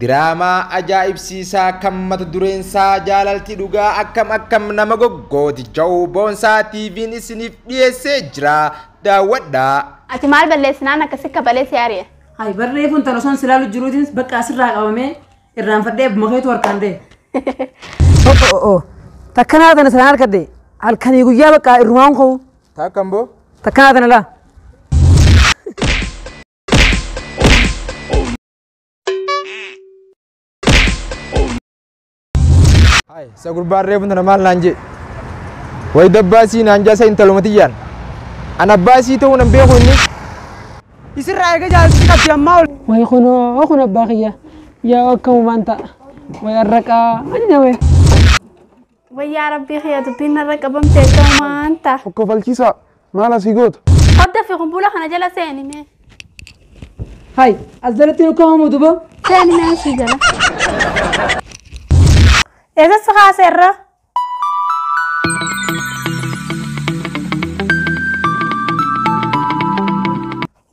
Diraamaa ajaa'ibsiisaa kan mata dureen isaa jaalalti dhugaa akkam akkam nama goggooti ja'u Boonsaa TV'n isiniif dhiyeessee jira. Daawwadhaa. Ati maal balleessinaan akkasi kabalee si ari'e? Hay barreeffuun tan osoon silaalu jiruutiin bakka asirraa qabamee irraanfadhee makeetu harkaan ta'e. Takkanaa tana sanaan harkadde halkanii guyyaa bakka irrumaan koo. Taakkan boo? Takkanaa tana laa. Hai, isa gurbaan reefuun tana maal naan jee? Wayi dabbaasii naan jaasa intaluma tiyyaan. An abbaasii ta'uu nan beeku inni. Isirraa eega jaalatti qabdi ammaa ol. Wayi kunoo kun abbaa kiyya yaa akkamumaan ta'a. Wayi arraqaa ani wayi. Wayyaa rabbii kiyya dubbiin narra qabamte akkamumaan ta'a. Okkofalchiisaa maal asii goota? Hodda fi kumbuula kana jala seeni mee. Hay as jalatti nu kaa'amu duba. Seeni mee asii jala. Eessa si kaase irra?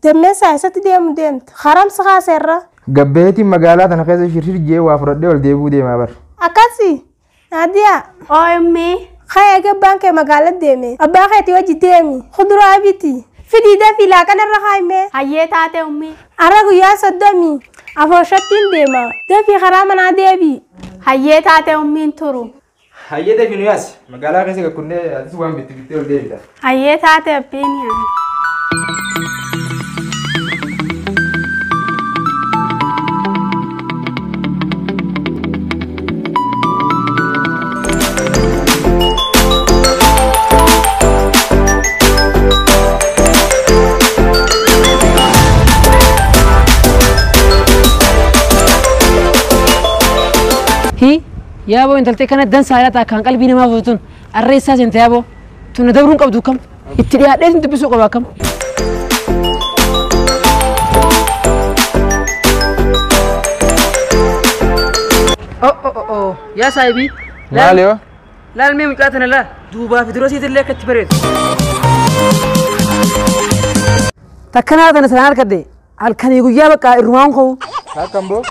Dammeessaa eessatti deemu deemta? Haram si kaase irra? Gabbeetiin magaalaa tana keessa shirshir jee waa fudhadhee ol deebi'uu deemaa bar. Akkasi? Naadiyaa? Ooyummi. Ka'ee gabbaan kee magaalaa deeme. Abbaa keetii wajji deemi. Kuduraa biti. Fidii dafii laaqana irra kaa'ime. Hayyee taate ummi. Har'a guyyaa 30 afooshattiin deema. Dafii karaa manaa deebi. Hayyee taate ummiin turu. Hayyee dafii nu yaasi. Magaalaa keessa gakkunnee atis waan bitti bittee ol deebita. Hayyee taate abbiin yaa. Yaaboo intaltee kana dansaa ilaataa kan qalbii namaa fuutun arreessaa seente yaaboo tuna dabruun qabdu kam itti dhiyaadhee sin dubbisuu qaba kam. Yaa saahibii. Maali yoo? Laal mee mucaa tana laa duubaa fi dura siitillee akka itti bareedu. Takkanaa tana sanaan harkadde halkanii guyyaa bakka irrumaan koo. Taakkan boo?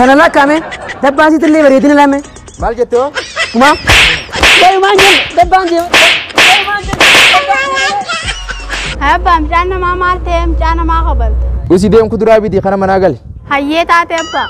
Tana lakkaame dabbaa siitillee bareedina laame. Maal jette hoo? Uma. Deemaan jenne dabbaan deema. Abbaa mucaan namaa maal ta'e mucaa namaa kabalte? Gosi deem kuduraa biti kana manaa gali. Hayyee taate abbaa.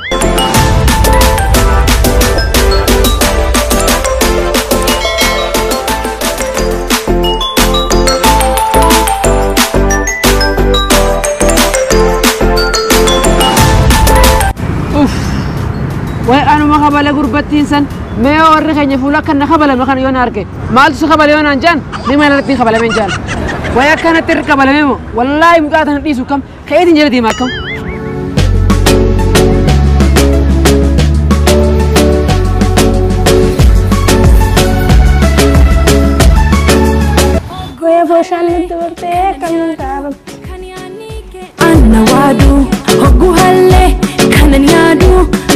Wayi anuma kabala gurbattiin san mee warri keenya fuula akka na kabalame kana yoo na arge maaltu si kabale yoo naan jaan ni maal irratti kabalameen jaan wayi akkanatti irra kabalame moo wallaahi mucaa tana dhiisu kam ka'eetiin jala deema akkam. Goya booshaan nutti bartee akkamiin ta'a rabbi? Anna waadu hoggu hallee kanan yaadu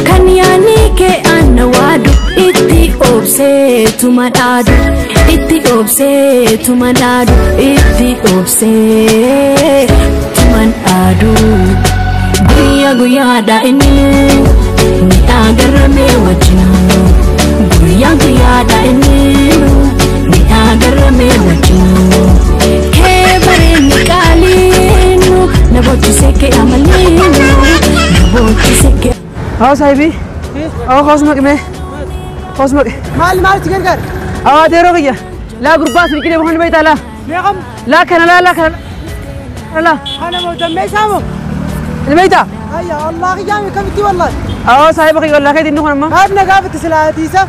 kan yaani kee anna waadu itti obsee tuma dhaadu itti obsee tuma dhaadu itti obsee tuma dhaadu guyyaa guyyaadha inni ni agarame wajjinu guyyaa guyyaadha inni ni agarame wajjinu kee bareenni qaaliinu na boochisee kee amaliinu na boochisee kee. Haa saahibii. Haa koos maqme. Koos maqe. Maal maal si gargaara? Haa adeeroo kiyya. Laa gurbaa sin qidee boqonni beektaa laa. Meeqam? Laa kana laa laa kana laa. Kana moo dammeessaa moo? Ni beektaa? Hayya Allah kiyyaami kamitti wallahi. Haa saahiba kiyya wallahi keetiin ni kun amma. Maaf na gaafatti silaatiisa?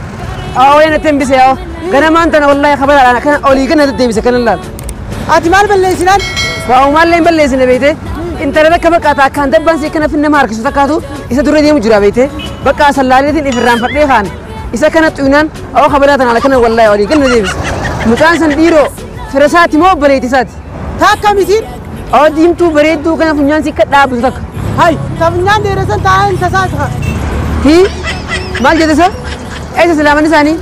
Haa wayii natti hambise haa. Ganamaan tana wallahi kabalaadhaan akkana olii gana deddeebise kana laal. Ati maal balleessinaan? Waa maallee hin balleessine beekte. Intala bakka bakka akkaan dabbaan si kana finna harkisu takkaatu isa dura deemu jira beekte. Bakka sallaaleetiin ifirraanfadhee kaan isa kana xuyinaan awwa kabalaa tanaan akkana wallahi olii gana deebise. Mucaan san dhiiroo fira isaati moo obboleetti isaati? Taakka misiin? Awwa diimtuu bareedduu kana funyaan si akka dhaabbitu takka. Hay ta funyaan dheeressan taa'een tasaati haa. Hii maal jette isa? Eessa silaaman isaanii?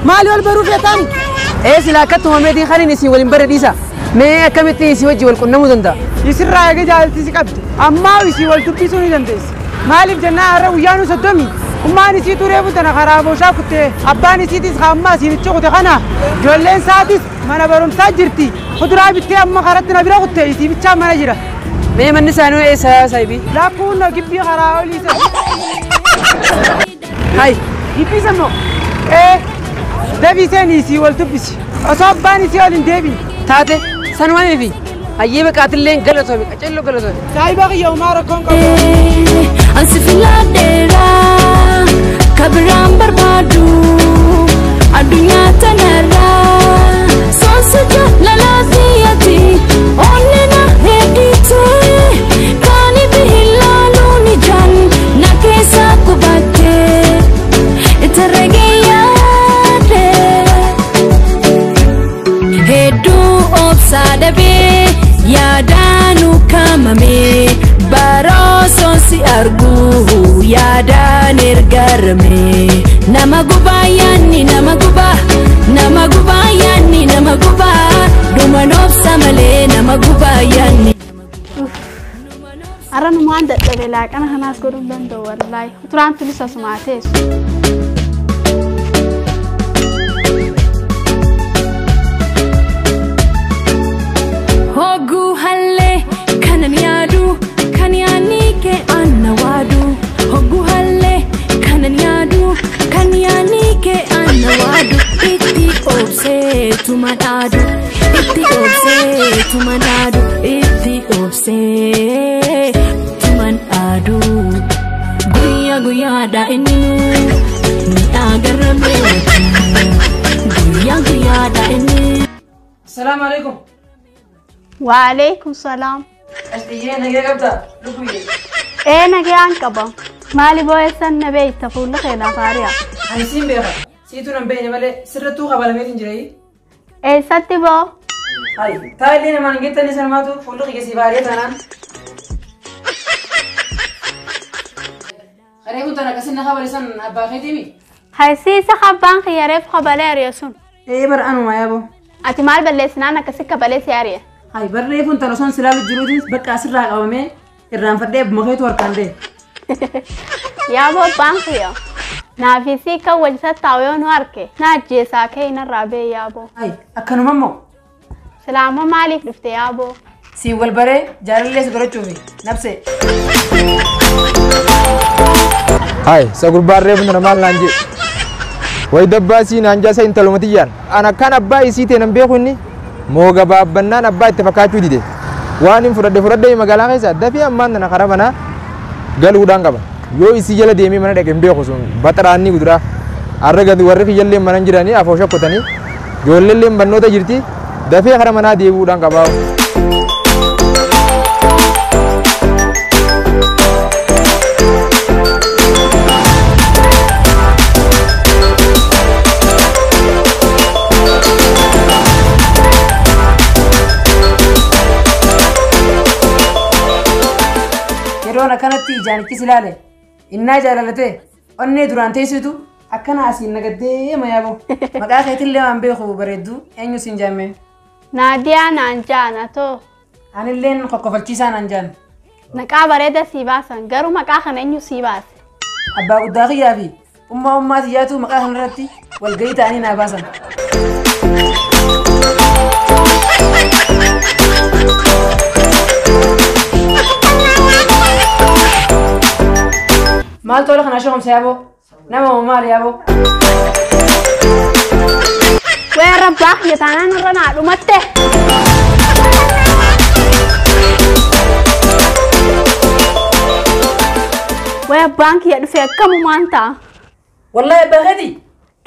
Maali wal baruu feetaani? Ee silaa akka tumameetiin kan inni isin waliin bare dhiisa. Mee akkamitti isii wajji wal qunnamuu danda'a? Isirraa eega jaalatti si qabdi. Ammaa isii wal dubbisuu ni dandeessi. Maaliif jennaan har'a guyyaan 30 Ummaan isiitu reefu tana karaa booshaa kuttee abbaan isiitis hamma asiinichi kute kana ijoolleen isaatis mana barumsaa jirti. Kuduraa bittee amma karatti na bira kutte isii bichaa mana jira. Mee manni isaanii eessa saayibii? Lakkuun na gibbii karaa olii sana. Hai, gibbii sammoo. Ee, dafii seenii isii wal dubbisi. Osoo abbaan isii ol hin deebine. Taate sanumaanii fi hayyee baqaatillee galatoomi qacello galatoomi. Saayiba kiyya umaa rakkoon qabu. Ansi filadheeraa kabiraan barbaadu addunyaa tanarraa soonsa jaalalaafiyyaati onnee na heddite kan ibi ilaaluun ijaan na keessa qubatte itti yaade hedduu obsaa dhabee yaadaan ukkaamame baroosoon si argu yaadaan ergarame nama gubaa yaanni nama gubaa nama gubaa yaanni nama gubaa dhuman obsa malee nama gubaa yaanni. Arra numaan dadhabe laaqana kanaas godhuu hin danda'u wallaahi. Uturaan tunis asumaa teessu. Hogguu hallee kanan yaadu kan yaadni kee anna waadu. Hogguu hallee kanan yaadu kan yaadni kee anna waadu. Itti obseetuma dhaadu itti obseetuma dhaadu itti obseetuma dhaadu. Guyyaa guyyaadha inni nuu miidhaa garramee guyyaa guyyaadha inni. Salaamu alaikum. Waalaikum salaam. Ashtiyyee nagee qabdaa? Lubbuyyee. Ee nagayaan qaba. Maali boo'essan na beekta fuula kee lafa ari'a. Ani siin beeka. Siitu nan beekne malee sirrattuu kabalameetiin jira. Eessatti boo? Hai, taa'illee namaan hin geettanii sanumaatu fuulli kiyya siif aari'a taanaan. Qaree kun tana akkasin na kabale san abbaa keetiimi? Haysiisa abbaan kiyya reef kabalee ari'a sun. Ee bara anuma yaaboo. Ati maal balleessinaan akkasi kabalee si ari'a? Hai, barree kun tana osoon silaalu jiruutiin bakka asirraa qabamee irraanfadhee abbuma keetu harkaan ta'e. Yaaboo abbaan kiyya. Naafisii kan wal tattaa'u yoo nu arge na ajjeesaa kee narraa bee yaaboo. Hai, akkanuma immoo. Silaama maaliif dhufte yaaboo? Siin wal baree jaalallee si godhachuufi nabsee. Hai, isa gurbaan reefu tana maal naan jee? Wayi dabbaa sii naan jaasa intaluma tiyyaan. Ana kan abbaa isii ta'e nan beeku inni moo gabaabbannaan abbaa itti fakkaachuu dide. Waan hin fudhadhe fudhadhe magaalaa keessa dafii ammaan tana karaa manaa galuudhaan qaba. Yoo isii jala deemee mana dhaqe hin beeku sun baxaraanni guduraa. Har'a gadi warri kiyyallee mana hin jiranii afoo shakkotanii ijoolleellee barnoota jirti dafee karaa manaa deebi'uudhaan qabaa. Yeroon akkanatti ijaanichis ilaale innaa jaalallatee onnee duraan teessitu akkana asiin nagaddee mayaaboo. Maqaa keetillee waan beeku bareedduu eenyu siin jaamme? Naadiyaa naan jaana too. Anilleen kokkofalchiisaa naan jaan. Maqaa bareeda sii baasan garuu maqaa kana eenyu sii baase? Abbaa guddaa kiyyaa fi ummaa ummaa tiyyaatu maqaa kanarratti walgahii ta'anii naa baasan. Maal tola kana shaqomsa yaaboo? Nama moo maali yaaboo? Weerra abbaa kiyya taanaan irra naa dhumatte. Wee abbaan kiyya dhufee akkamumaan ta'a? Wallaahi abbaa keetii?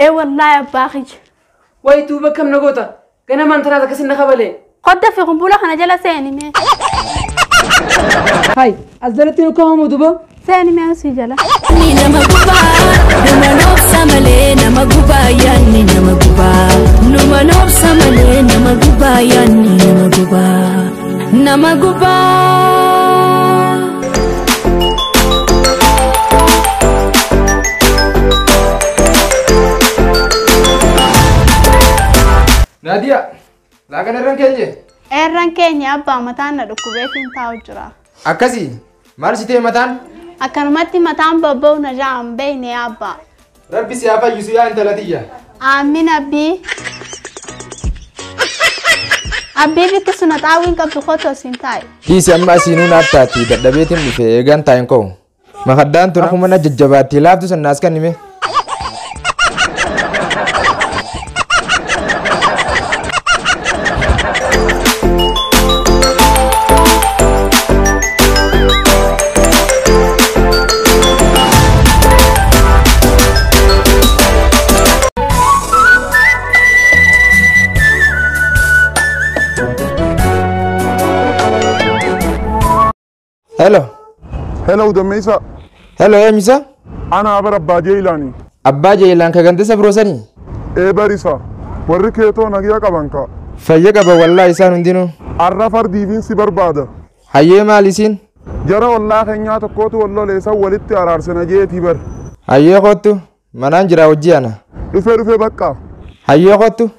Ee wallaahi abbaa kiyya. Wayi duuba akkam na goota? Ganamaan tanaas akkasin na kabalee. Kodda fi kumbuula kana jala seeni mee. Hai, as jalatti nu kaa'amu duuba? Seeni mee asii jala. Ni nama gubaa, numa noobsa malee nama gubaa yaanni nama gubaa. Numa noobsa malee nama gubaa yaanni nama gubaa. Nama gubaa. Nadia, laaqana irraan keenye? Eerran keenya abbaa mataan na dhukkubeef hin taa'u jira. Akkasii maal si ta'e mataan? Akkanumatti mataan bobba'u na jaan beekne abbaa. Rabbi si haa fayyisu yaa intala tiyya. Aamin abbii. Abbii bikki sun xaawwiin qabdu kottu asiin taa'i. Dhiisi amma asiinuu naaf taati dadhabeetiin dhufe eegaan taa'in ka'u. Makaddaan tun akkuma na jajjabaatti laaftu san naas kennime. Hello. Hello Dammeessaa. Hello eenyusa? Ana bara Abbaa Jeelaani. Abbaa Jeelaan ka gandisa biroosanii? Ee barisa. Warri keetoo nagiyaa qaban ka. Fayya qaba wallaa isaan hundinuu. Arra fardiifin si barbaada. Hayyee maal isiin? Jara ollaa keenyaa tokkootu walloleessan walitti araarsina jeetii bar. Hayyee kottu manaan jira hojii ana. Dhufee dhufee bakka. Hayyee kottu.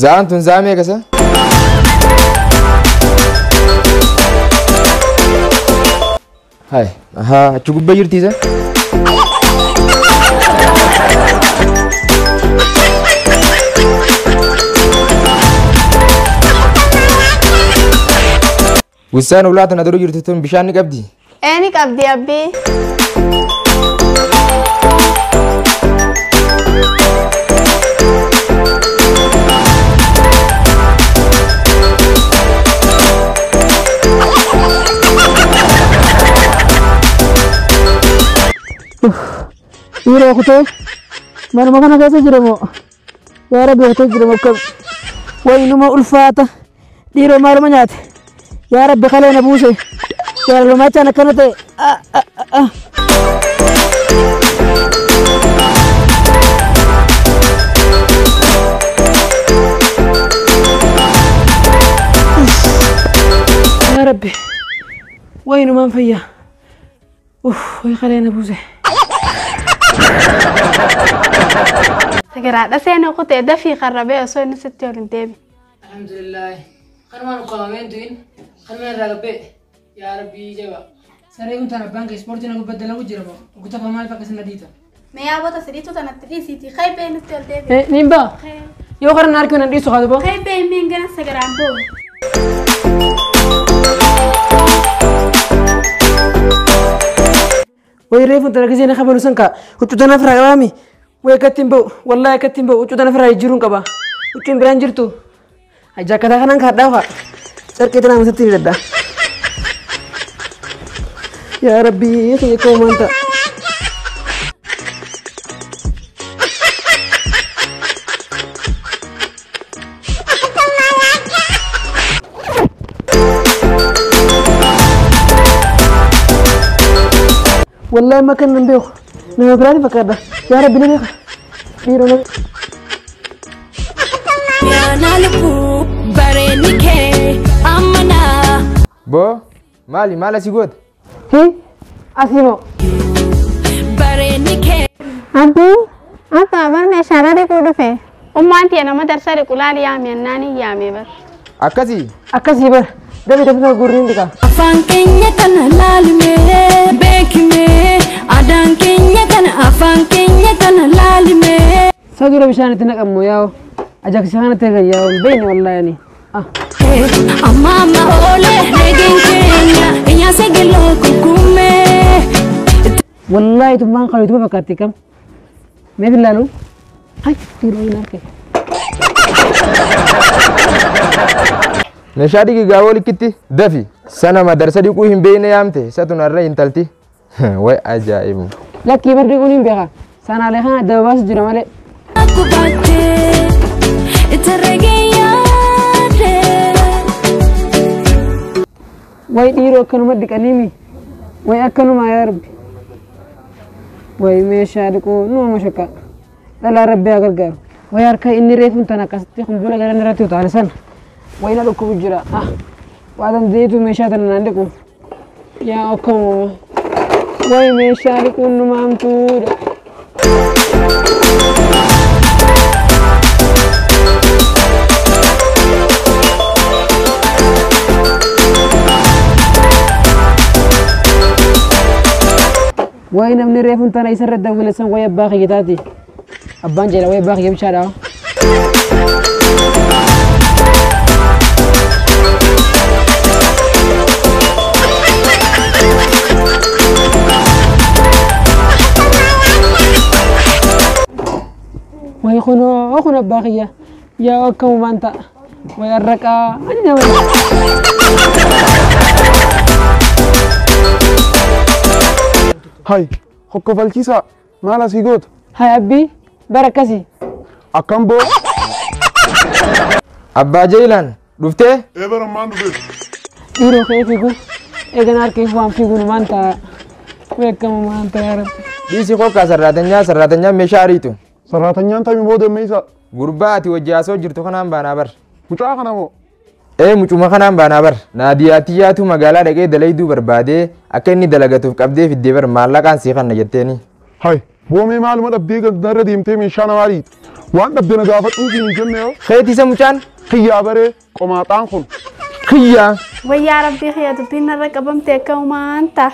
Za'aan tun za'a meeqa isa? Hai, ahaa, achi gubbaa jirti isa? Wissaan ulaa tana dura jirti tun bishaan ni qabdi? Ee ni qabdi abbii. Dhiiroo kutee manuma kana keessa jira moo yaa rabbi kutee jira moo akkam waynuma ulfaata dhiiroo maaluma nyaate yaa rabbi kalee na buuse jaalalumachaan akkana ta'e. Yaa rabbi waynumaan fayyaa way kalee na buuse. Sagaraadha seenuu kutee dafii qarrabee osoo inni sitti ol hin deebiin. Alhamdulillah. Kanumaan ukkaamameen tu'in kanumaan irraa gabbee yaa rabbii jaba. Saree kun tana abbaan kee ispoortii na gubbaa dalagu jira moo gutafa maal bakka sana dhiita. Mee yaabota sadiitu tanatti dhiisiitii kaybee nutti ol deebiin. Niin ba'a. Yoo karan harki nan dhiisu haa ta'u. Kaybee miin gana sagaraan boo'u. Way reefu tana gisee na kabalu san kaa huccuu tana firaa qabaami. Way akkatti hin ba'u wallaahi akkatti hin ba'u huccuu tana firaa jijjiiruun qaba. Huccuun biraan jirtu. Jaakkataa kanaan kaadhaa faa carqee tanaa masatti hidhadha. Yaa rabbii kiyya koo maan ta'a. والله ما كنا نبيخ نبي براني فكرنا يا ربي نبيخ بيرو نبي يا نالبو برينيكي أمنا بو مالي مالا سيقود هي أسيمو برينيكي أبو أبا برمي شاراري كودفه أمانتي أنا ما درسري كلالي يامي أناني يامي بر أكاسي أكاسي بر دبي دبي gurriin dhiqa. Afaan keenya kana laalime beekime aadaan keenya kana afaan keenya kana laalime. Sa dura bishaan itti naqammu yaa'u ajaa'ibsa kanatti eegan yaa'u beekni wallaahi ani. Amma amma oolee reegeen keenya iyyaasa geloo kukume. Wallaahi tummaan kan ituma fakkaatti kam mee billaalu hay dhiiroo hin arge. Meeshaa dhiqi gaawoo likkitti dafi sana madarsa dhiquu hin beekne yaamte isa tunarra intalti way ajaa'ibu. Lakkii bar dhiquun hin beeka sanaalee kana adda baasu jira malee. Way dhiiroo akkanuma dhiqaniimi way akkanuma yaa rabbi way meeshaa dhiquu numa mashaqqa dhalaa rabbi haa gargaaru way harka inni reefuun tana akkasitti kumbula galan irratti utaale sana. Wayna dhukkubu jira. Waa dandeetu meeshaa tana naan dhiqu. Yaa akkuma Way meeshaa dhiquun numaamtuudha. Way namni reefuun tana isarra dawwaleessan way abbaa kiyya taati. Abbaan jedha way abbaa kiyya bishaadha. Way kunoo kun abbaa kiyya yaa akkamumaan ta'a. Way arraqaa ani nama. Hay, hokkofalchiisaa maal asii goota? Hay abbii bara akkasii. Akkam boo? Abbaa Jeelaan dhuftee? Ee barammaan dhufe. Dhiiroo ka'ee fiigu eegan harka waan fiigu numaan ta'a. Way akkamumaan ta'a yaa Rabbi. Dhiisi kokkaa sarraatanyaa sarraatanyaa meeshaa ariitu. Sarraatanyaan tamii booda meeshaa. Gurbaa ati wajji haasoo jirtu kanaan baanaa bar. Mucaa kana moo? Ee mucuma kanaan baanaa bar. Naadiyaa tiyyaatu magaalaa dhaqee dalayduu barbaadee akka inni dalagatuuf qabdee fiddee bar maallaqaan sii kanna jetteeni. Hay, boomee maaluma dhabdee gandarra deemtee meeshaa namaa dhiita. Waan dhabde na gaafadhuu siin hin jenne yoo. Keeti isa mucaan? Kiyyaa baree qomaaxaan kun. Kiyyaa. Wayyaa rabbii kiyya dubbiin narra qabamte akkamumaan ta'a.